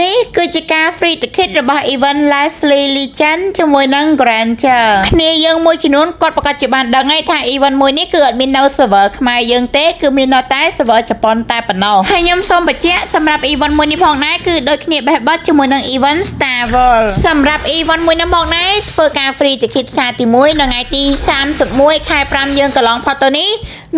នេះគឺជាការ free ticket របស់ event Lesley Legend ជាមួយនឹង Granger គ្នាយើងមួយចំនួនគាត់ប្រកាសជាបានដឹងហើយថា event មួយនេះគឺអត់មាននៅ server ខ្មែរយើងទេគឺមាននៅតែ server ជប៉ុនតែប៉ុណ្ណោះហើយខ្ញុំសូមបញ្ជាក់សម្រាប់ event មួយនេះផងដែរគឺដូចគ្នាបេះបិទជាមួយនឹង event Star World សម្រាប់ event មួយនេះផងដែរធ្វើការ free ticket សាទី1នៅថ្ងៃទី31ខែ5យើងកន្លងផុតទៅនេះ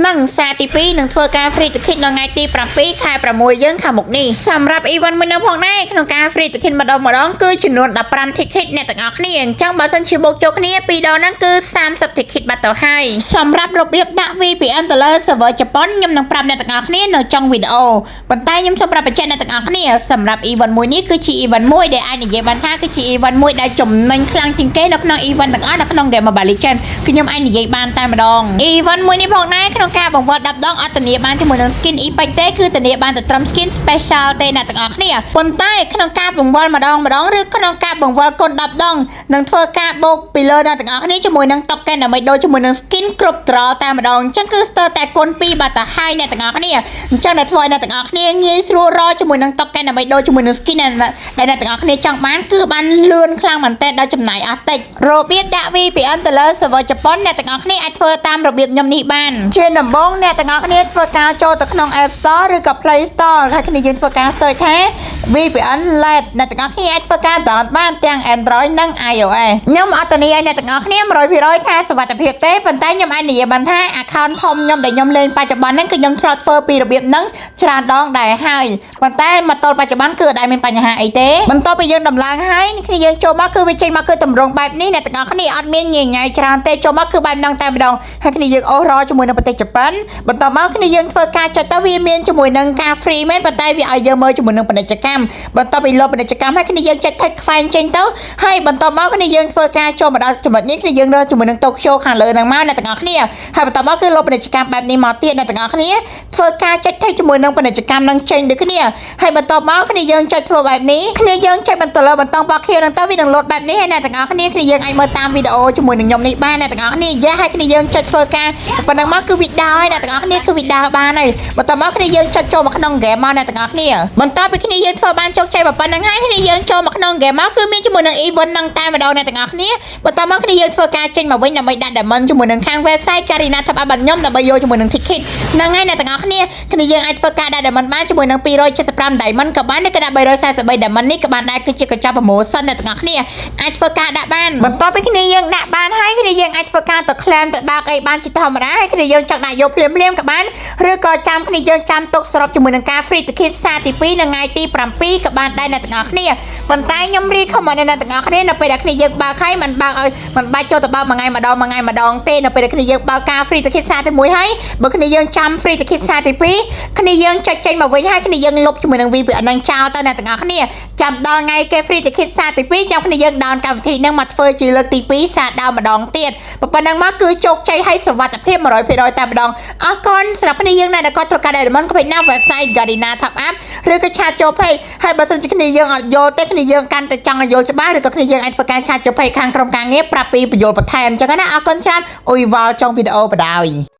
និងសាទី2នឹងធ្វើការ free ticket នៅថ្ងៃទី7ខែ6យើងខាងមុខនេះសម្រាប់ event មួយនេះផងដែរក្នុងការ free ticket ម្ដងម្ដងគឺចំនួន15 ticket អ្នកទាំងអស់គ្នាអញ្ចឹងបើសិនជាបូកចូលគ្នាពីរដងហ្នឹងគឺ30 ticket បាត់ទៅហើយសម្រាប់របៀបដាក់ VPN ទៅលើ server ជប៉ុនខ្ញុំនឹងប្រាប់អ្នកទាំងអស់គ្នានៅចុងវីដេអូប៉ុន្តែខ្ញុំសូមប្រាប់បញ្ជាក់អ្នកទាំងអស់គ្នាសម្រាប់ event មួយនេះគឺជា event មួយដែលអាចនិយាយបានថាគឺជា event មួយដែលចំណេញខ្លាំងជាងគេនៅក្នុង event ទាំងអស់នៅក្នុង Game Mobile Legends គឺខ្ញុំអាចនិយាយបានតែម្ដង event មួយនេះផងដែរក្នុងការបង្វិល10ដងអត់ធានាបានជាមួយនឹង skin epic ទេគឺធានាបានតែត្រឹម skin special ទេអ្នកទាំងអស់គ្នាប៉ុន្តែក្នុងការបង្វិលម្ដងម្ដងឬក្នុងការបង្វិលគុណ10ដងនឹងធ្វើការបូកពីលើអ្នកទាំងអស់គ្នាជាមួយនឹង token ដើម្បីដូរជាមួយនឹង skin គ្រប់ត្រតែម្ដងអញ្ចឹងគឺស្ទើរតែគុណ2បាត់ទៅហើយអ្នកទាំងអស់គ្នាអញ្ចឹងដែលធ្វើឲ្យអ្នកទាំងអស់គ្នាងាយស្រួលរកជាមួយនឹង token ដើម្បីដូរជាមួយនឹង skin ដែលអ្នកទាំងអស់គ្នាចង់បានគឺបានលឿនខ្លាំងមែនទែនដល់ចំណាយអស់តិចរបៀបដាក់ VPN ទៅលើ server ជប៉ុនអ្នកទាំងអស់គ្នាអាចធ្វើតាមរបៀបខ្ញុំនេះបានជាដំបូងអ្នកទាំងអស់គ្នាធ្វើការចូលទៅក្នុង App Store ឬក៏ Play Store ហើយគ្នាយើងធ្វើការ search ថា VPN Lite អ្នកទាំងអស់គ្នាអាចធ្វើការ download បានទាំង Android និង iOS ខ្ញុំអត់ធានាឲ្យអ្នកទាំងអស់គ្នា100%ថាសុវត្ថិភាពទេប៉ុន្តែខ្ញុំអាចនិយាយបានថា account ធំខ្ញុំដែលខ្ញុំលេងបច្ចុប្បន្នហ្នឹងគឺខ្ញុំធ្លាប់ធ្វើពីរបៀបហ្នឹងច្រើនដងដែរហើយប៉ុន្តែមកទល់បច្ចុប្បន្នគឺអត់ដែលមានបញ្ហាអីទេបន្ទាប់ពីយើងដំឡើងហើយគ្នាយើងចូលមកគឺវាចេញមកគឺតម្រងបែបនេះអ្នកទាំងអស់គ្នាអត់មានញញ៉ៃច្រើនទេចូលមកគឺបែបហ្នឹងតែម្ដងហើយគ្នាយើងអូសរជាមួយនឹងប្រទេសជប៉ុនបន្ទាប់មកគ្នាយើងធ្វើការចុចទៅវាមានជាមួយនឹងការ free មែនប៉ុន្តែវាឲ្យយើងមើលជាមួយនឹងពាណិជ្ជកម្មបន្ទាប់ពីលោពាណិជ្ជកម្មហើយគ្នាយើងចុច tick ខ្វែងចេញទៅហើយបន្ទាប់មកគ្នាយើងធ្វើការចូលមកដល់ចំណុចនេះគ្នាយើងរើជាមួយនឹងតូក្យូខាងលើហ្នឹងមកអ្នកទាំងអស់គ្នាហើយបន្ទាប់មកគឺលោពាណិជ្ជកម្មបែបនេះមកទៀតអ្នកទាំងអស់គ្នាធ្វើការចុច tick ជាមួយនឹងពាណិជ្ជកម្មនឹងចេញដូចគ្នាហើយបន្ទាប់មកគ្នាយើងចុចធ្វើបែបនេះគ្នាយើងចុចបន្តលើបន្តពណ៌ខៀវហ្នឹងទៅវានឹងលោតបែបនេះហើយអ្នកទាំងអស់គ្នាគ្នាយើងអាចមើលតាមវីដេអូជាមួយនឹងខ្ញុំនេះបានអ្នកទាំងអស់គ្នាយ៉ាហើយគ្នាយើងចុចធ្វើការប៉ុណ្ណឹងមកគឺវាដើរហើយអ្នកទាំងអស់គ្នាគឺវាដើរបានហើយបន្ទាប់មកគ្នាយើងចុចចូលមកក្នុងហ្គេមមកអ្នកទាំងអស់គ្នាបន្ទាប់ពីគ្នាយើងធ្វើបានជោគជ័យប៉ុណ្្នឹងហើយគ្នាយើងចូលមកក្នុងហ្គេមមកគឺមានជាមួយនឹង event ហ្នឹងតែម្ដងអ្នកទាំងអស់គ្នាបន្ទាប់មកគ្នាយើងធ្វើការចេញមកវិញដើម្បីដាក់ diamond ជាមួយនឹងខាង website Garena Top Up របស់ខ្ញុំដើម្បីយកជាមួយនឹង ticket ហ្នឹងហើយអ្នកទាំងអស់គ្នាគ្នាយើងអាចធ្វើការដាក់ diamond បានជាមួយនឹង275 diamond ក៏បានឬក៏ដាក់343 diamond នេះក៏បានដែរគឺជាកញ្ចប់ promotion អ្នកទាំងអស់គ្នាអាចធ្វើការដាក់បានបន្ទាប់ពីគ្នាយើងដាក់បានហើយគ្នាយើងអាចធ្វើការទៅ claim ទៅបើកអីបានជាធម្មតាហើយគ្នាយើងចង់ដាក់យកភ្លាមភ្លាមក៏បានឬក៏ចាំគ្នាយើងចាំទុកសរុបជាមួយនឹងការ free ticket សាទី2នៅថ្ងៃទី7ក៏បានដែរអ្នកទាំងអស់គ្នាប៉ុន្តែខ្ញុំ recommend អ្នកទាំងអស់គ្នានៅពេលដែលគ្នាយើងបើកហើយមិនបើកឲ្យមិនបាច់ចូលទៅបើកមួយថ្ងៃម្ដងមួយថ្ងៃម្ដងទេនៅពេលដែលគ្នាយើងបើកការ free ticket សាទី1ហើយបើគ្នាយើងចាំ free ticket សាទី2គ្នាយើងចុចចេញមកវិញហើយគ្នាយើងលុបជាមួយនឹង VPN នឹងចោលទៅអ្នកទាំងអស់គ្នាចាំដល់ថ្ងៃគេ free ticket សាទី2ចាំគ្នាយើង down កម្មវិធីនឹងមកធ្វើជាលើកទី2សាដើមម្ដងទៀតប៉ុណ្ណឹងមកគឺជោគជ័យហើយសុវត្ថិភាព100%តែម្ដងអរគុណសម្រាប់គ្នាយើងណាដែលគាត់ត្រូវការ Diamond កុំភ្លេចណា website Garena Top Up ឬក៏chat ចូល page ហើយបើសិនជាគ្នាយើងអត់យល់ទេគ្នាយើងកាន់តែចង់ឲ្យយល់ច្បាស់ឬក៏គ្នាយើងអាចធ្វើការ chat ចូល page ខាងក្រុមការងារប្រាប់ពីបញ្យល់បន្ថែមអញ្ចឹងណាអរគុណច្រើនអ៊ុយវ៉ាល់ចុងវីដេអូបដ ாய்.